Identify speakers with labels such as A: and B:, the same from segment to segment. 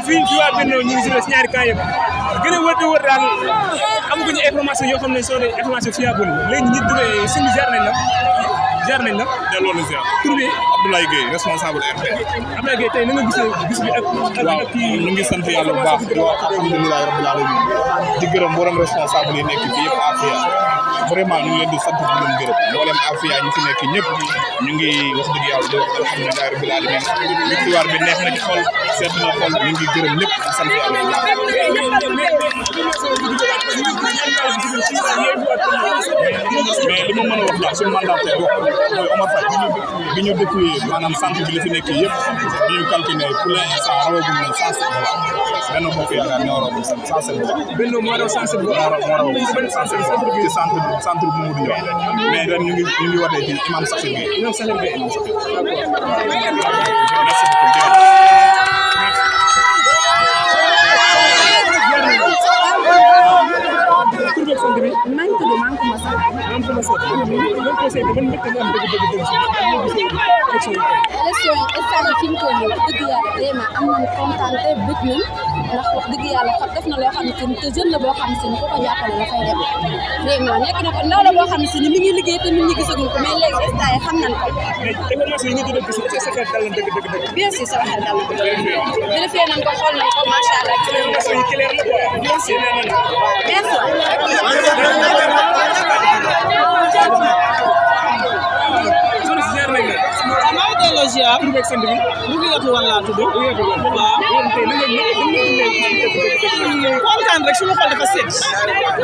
A: fii waa Benno ñu ngi si ñaari camp yëpp gën a wër di wër daal amaguñu information yoo xam ne soo dee information fiable léegi ñu duggee suñu jaar nañ la.
B: delloo na ziar.
A: tur bi
B: Abdoulaye Gueye responsable RP.
A: Abdoulaye Gueye tey na nga gisee bis bi ak kii.
B: ñu ngi sant yàlla bu baax di wax alhamdulilah rabbil alamin di gërëm mboolem responsable yi nekk fii yëpp Afia vraiment ñu ngi leen di sant di leen gërëm mboolem Afia ñu fi nekk ñëpp ñu ngi wax dëgg yàlla di wax alhamdulilah rabbil alamin victoire bi neex na ci xol seet na xol ñu ngi gërëm ñëpp di sant yàlla bu baax. mais li ma mën a wax daal suñu mandataire wax mooy Omar Faye bi ñu déployé maanaam centre bi li fi nekk yëpp bi ñu calculé pour l'instant rawagum nañ 107 voix Benno Bokk Yaakaar ñoo rawagum 107 voix.
A: Benno moo raw 107 voix
B: moo rawagum 107 voix ci centre bu Mamadou Ndiaye mais ren ñu ngi watee ci imam Sakhir Gueye.
A: imam Sakhir Gueye
B: merci beaucoup.
C: maa ngi tudd Mankou Massa.
A: Mankou Massa. ban conseil ban mbégte nga am dëgg.
C: élection yi instant fi mu toll nii wax dëgg yàlla vraiment am nañu kontaan te bëgg nañ ndax wax dëgg yàlla def na loo xam ne te jeune la boo xam ne si ni ku ko jàppale la fay dem vraiment nekk na ko ndaw la boo xam ne si ni mi ngi liggéey te nit ñi gisaguñ ko mais léegi instant yi xam nañ ko.
A: mais information yi ñu doon gis sa xel dal na dëgg.
C: bien sûr sama xel dal na ko. vérifié nañ ko xool nañ ko macha allah.
A: information yi clair la quoi.
C: bien sûr bien sûr.
D: maa ngi delloo ziar. mu ngi yatu wàll laa tudd. waaw. kontaan rek suma xol dafa sedd.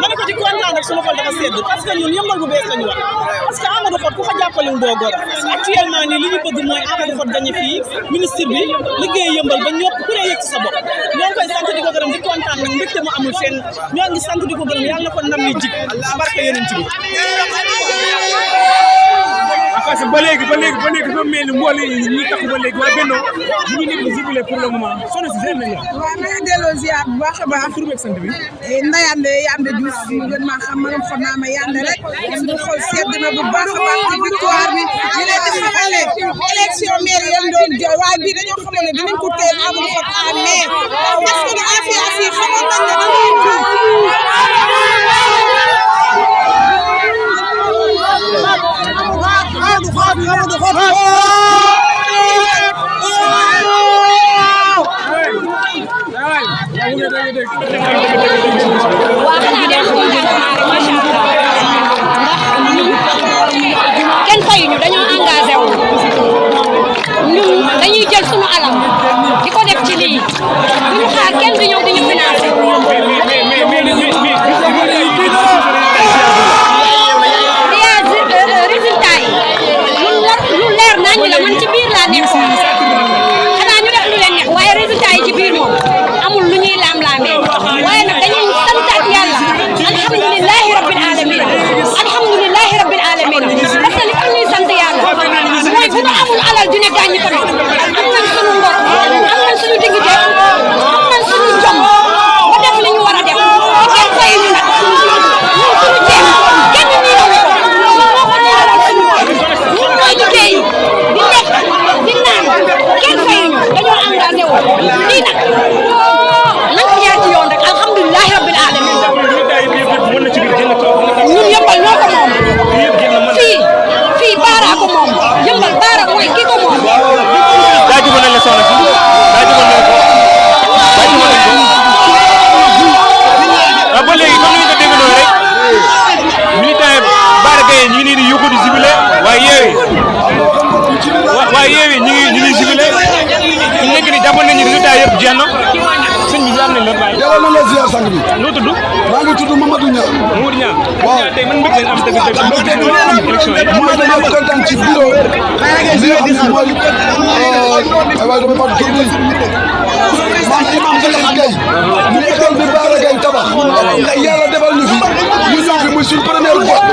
D: ma ne ko ci kontaan rek suma xol dafa sedd parce que ñun yëmbal bu bees la ñu wax. parce que Amadou Hott ku ko jàppalewul doo góor. actuellement nii li ñu bëgg mooy Amadou Hott gañe fii ministre bi liggéey yëmbal ba ñëpp ku ne yëg ci sa bopp. ñoo ngi koy sant di ko gërëm di kontaan nag mbégte mu amul fenn ñoo ngi sant di ko gërëm yàlla na ko ndam li jig barke yeneen ci bi.
A: parce que ba léegi dafa mel ni mbool yi ñu tax ba léegi waa Benno ñu ngi nekk zibilé pour le moment soxna si nañ la.
E: waaw na nga delloo ziar bu baax a baax.
A: tur beeg sant bi.
E: Ndayande Yande Diouf ñu gën maa xam ma fa naa ma Yande rek suñu xol sedd na bu baax a baax ci victoire bi ñu leen di xamal ne élection maire yam doon jooy waaye bii dañoo xamoon ne dinañ ko teel Amadou Hott à mai parce que Afia fii xamoon nañ ne
C: waaw xanaa de kontaan macha allah ndax kenn fayuñu dañoo engagé wu ñun dañuy jël sunu alal di ko def ci lii duñu xaar kenn di ñëw di ñu financé. résultat yi lu leer nañ la man ci biir laa nekkoon xanaa ñu def lu leen neex waaye résultat yi ci biir moom amul lu ñuy laam-laamee waaye nag dañuy santaat yàlla alhamdulilahi rabbil alamin alhamdulilahi rabbil alamin parce que li tax ñuy sant yàlla mooy bu ñu amul alal ju ne gàññi tamit am nañ suñu ngor am nañ suñu dignité am nañ suñu jom ba def li ñu war a def kenn fay ñu nag ñun suñu ceeb kenn nii la ko ñun mooy liggéey di lekk di naan kenn fay ñu dañoo engagé wu lii nag nañ ko jaar ci yoon rek alhamdulilahi rabbil alamin ñun yëmbal ñoo ko moom fii baara ko moom yëmbal baara mooy ki ko moom.
A: jaajëfal nañ la soxna si jaajëfal nañ ko waaw ba léegi comme ni ñu ko déggoo rek militant Bara Gaye ñu ngi nii di yuuxu di jubilé waaye Yewwi ñu ngi jubilé fi mu nekk nii jàppoon nañu résultat yëpp jeex na sëñ bi am nañ la bàyyi.
F: yàlla na la ziar sang bi.
A: noo tudd.
F: maa ngi tudd Mamadou Niang.
A: Mamadou Niang.
F: waaw
A: tey man mbëgg nañ am dëgg élection yi.
F: mooy damaa kontaan ci bureau li nga xam ne mooy waaye dama fàttali tur bi man imam Sakhir Gueye ñu école bi Bara Gaye tabax ndax yàlla defal ñu fi ñu ñëw fi muy suñ première vote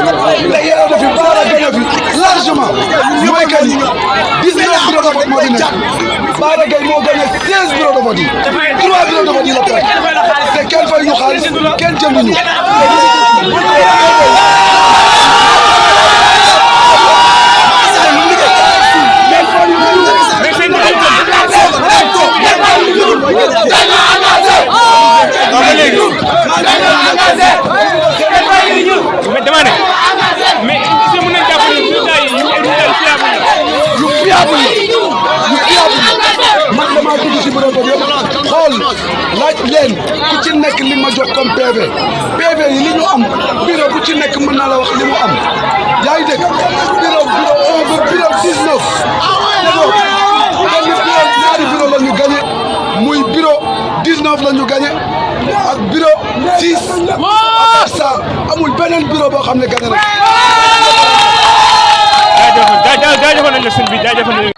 F: ndax yàlla def fi Bara Gaye fi largement mooy que ni 19 bureau de vote moo di nekk Bara Gaye moo gagné 16 bureau de vote yi 3 bureau de vote yi la perte te kenn fay ñu xaalis kenn jënduñu
A: mais
F: laaj leen ku ci nekk li ma jox comme PV yi li ñu am bureau bu ci nekk mën naa la wax li mu am yaa ngi dégg bureau 1 ba bureau 19 ñaari bureau la ñu gagné muy bureau 19 la ñu gagné ak bureau 6 à ça amul beneen bureau boo xam ne gagné na.
A: jaajëfal nañ la sëñ bi jaajëfal nañ